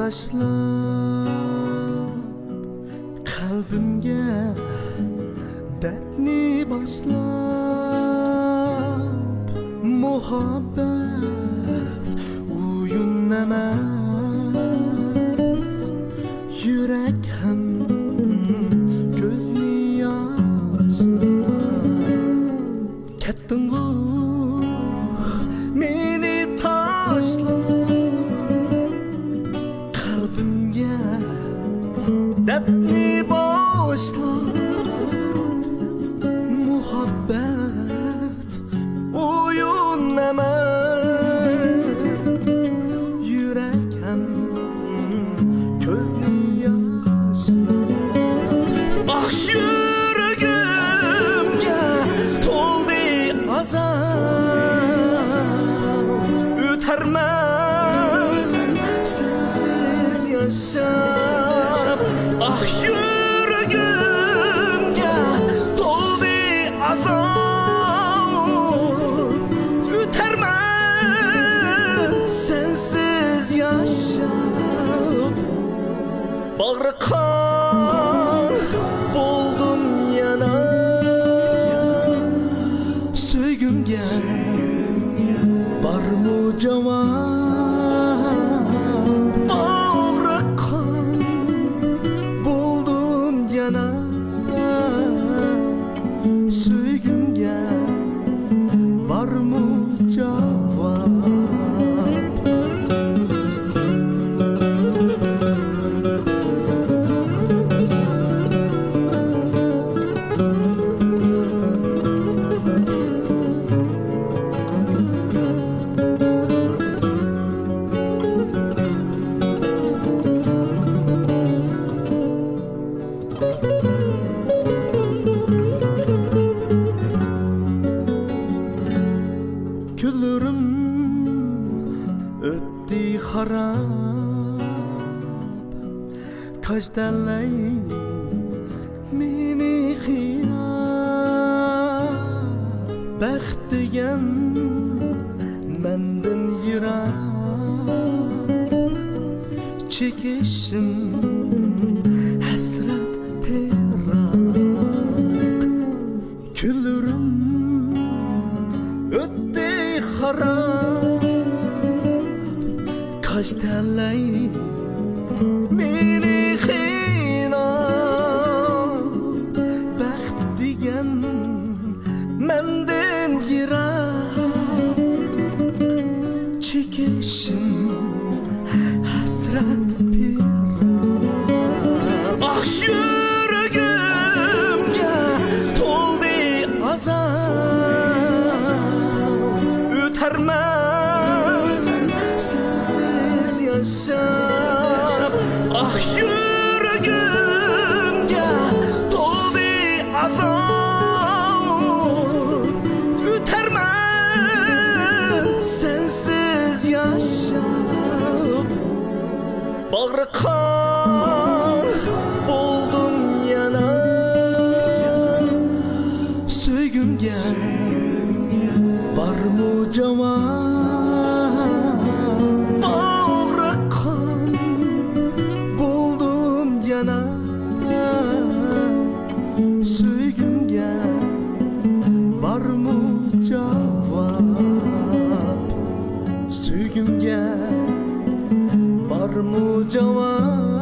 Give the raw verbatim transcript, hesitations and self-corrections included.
باشلاپ، قەلبىمگە دەردنى باشلاپ، مۇھەببەت ئويۇن ئەمەس، يۈرەك ھەم كۆزنى ياشلاپ. كەتتىڭغۇ مېنى تاشلاپ، قەلبىمگە دەردنى باشلاپ. مۇھەببەت ئويۇن ئەمەس، يۈرەك ھەم كۆزنى ياشلاپ. ئاھ، يۈرىكىمگە تولدى ئازاب، ئۆتەرمەن سەنسىز ياشاپ. ئاھ، يۈرىكىمگە تولدى ئازاب، ئۆتەرمەن سەنسىز ياشاپ. باغرى قان بولدۇم يەنە، سۆيگۈمگە بارمۇ جاۋاب؟ باغرى قان بولدۇم يەنە، سۆيگۈمگە بارمۇ جاۋاب؟ كۈنلىرىم ئۆتتى خاراب، كاج تەلەي مېنى قىيناپ. بەخت دېگەن مەندىن يىراق، چېكىشىم ھەسرەت پىراق. كۈنلىرىم ئۆتتى خاراب، كاج تەلەي مېنى قىيناپ. بەخت دېگەن مەندىن يىراق، چېكىشىم ھەسرەت پىراق. ئاھ، يۈرىكىمگە تولدى ئازاب، ئۆتەرمەن سەنسىز ياشاپ. ئاھ، يۈرىكىمگە تولدى ئازاب، ئۆتەرمەن سەنسىز ياشاپ. باغرى قان بولدۇم يەنە، سۆيگۈمگە بارمۇ جاۋاب؟ باغرى قان بولدۇم يەنە، سۆيگۈمگە بارمۇ جاۋاب؟ سۆيگۈمگە بارمۇ جاۋاب؟